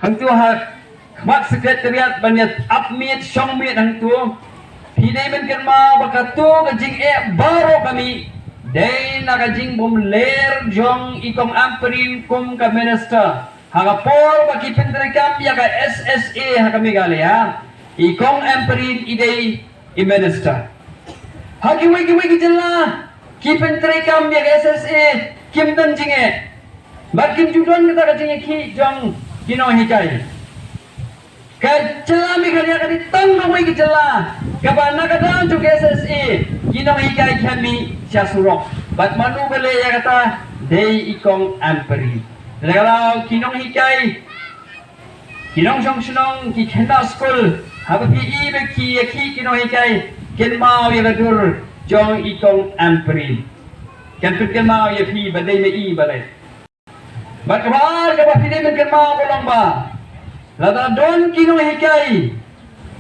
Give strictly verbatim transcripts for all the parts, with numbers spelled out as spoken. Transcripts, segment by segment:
Hangtu ha khmat secretariat ban ïa ap miet shong miet hangtu. Phi dei ban kynmaw ba katu ka jingeh baroh ka mih dei na ka jingbymler jong i Kong Ampareen kum ka minister. Ha ka por ba ki pyntreikam ïa ka S S A ha ka Meghalaya, i Kong Ampareen i dei i minister. Ha kiwei kiwei ki jylla ki pyntreikam ïa ka S S A kim don jingeh. Bad kim ju don kata ka jingeh ki jong ki nonghikai. Ka jylla Meghalaya ka dei tang kawei ka jylla kaba na ka daw jong ka S S A ki nonghikai ki hap mih sha surok. Bad mano ba leh ïa kata? Dei i Kong Ampareen. Lehse ki nonghikai, ki nongshong shnong, ki khynnah skul, haba phi i ba ki ïa ki ki nonghikai, kynmaw ïa ka dur jong i Kong Ampareen. Kan pynkynmaw ïa phi ba dei ma i ba leh. Bad kaba ar kaba phi dei ban kynmaw ka long ba lada don ki nonghikai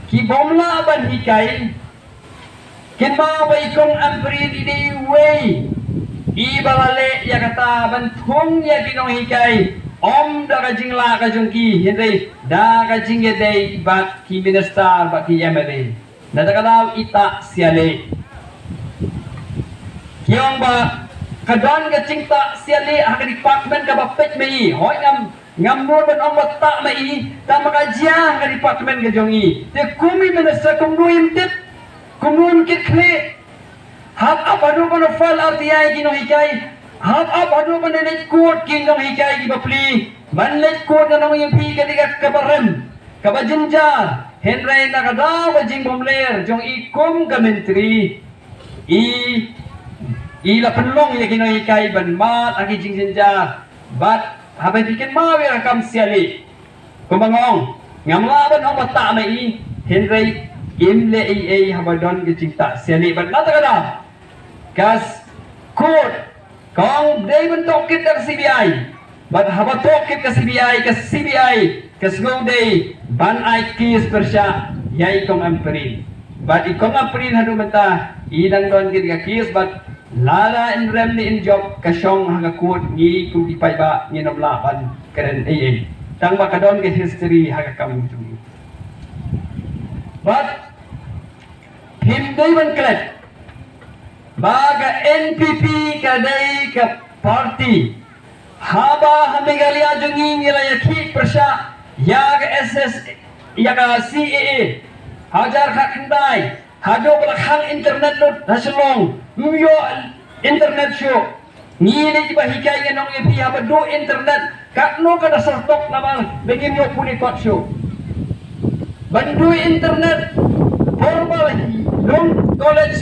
ki bym lah ban hikai, kynmaw ba i Kong Ampareen i dei iwei i ba la leh ïa kata ban thung ïa ki nonghikai, ym da ka jinglah ka jong ki hynrei da ka jingïadei bad ki minister bad ki M L A. Na kata ka daw i tah sialeh. Ki ong ba ka don ka jingtah sialeh ha ka department kaba peit ma i. Hooid, ngam, ngam nud ban ong ba tah ma i, tang ba ka jia ha ka department ka jong i. Te kum i minister kumno im tip, kumno im kit khlieh. Hap ap haduh ban file R T I ki nonghikai. Hap ap haduh ban leit court ki nonghikai ki bapli. Ban leit court nga ong ïa phi ka dei ka kaba rem, kaba jynjar. Hynrei na ka daw ka jingbymler jong i kum ka myntri, i, i la pynlong ïa ki nonghikai ban mad ha ki jingjynjar. Bad haba phi kynmaw ïa ka kam sialeh, kumba nga ong, ngam lah ban ong ba tah ma i, hynrei im leh ei ei haba don ka jingtah sialeh. Bad na kata ka daw ka s-, court ka ong dei ban tohkit da ka C B I. Bad haba tohkit ka C B I, ka C B I ka sngew dei ban ai case pyrshah ïa i Kong Ampareen. Bad i Kong Ampareen haduh mynta i dang don kit ka case, bad lada in rem ne in jop ka shong ha ka court, ngi kum ki paidbah ngin ym lah ban kren ei ei. Tang ba ka don ka history ha ka kam jong ngi. Bad phim dei ban klet ba ka N P P ka dei ka party haba ha Meghalaya jong ngi ngi la ïakhih pyrshah ïa ka S S, ïa ka C A A hajar khatkhyndai, haduh ba la khang internet lut ha Shillong, ym ïoh internet shuh. Ngi lei kiba hikai ngan ong ïa phi haba duh internet katno ka da sah tok namar ba ngim ïoh pule kot shuh. Ban duh internet por ba la hi lum college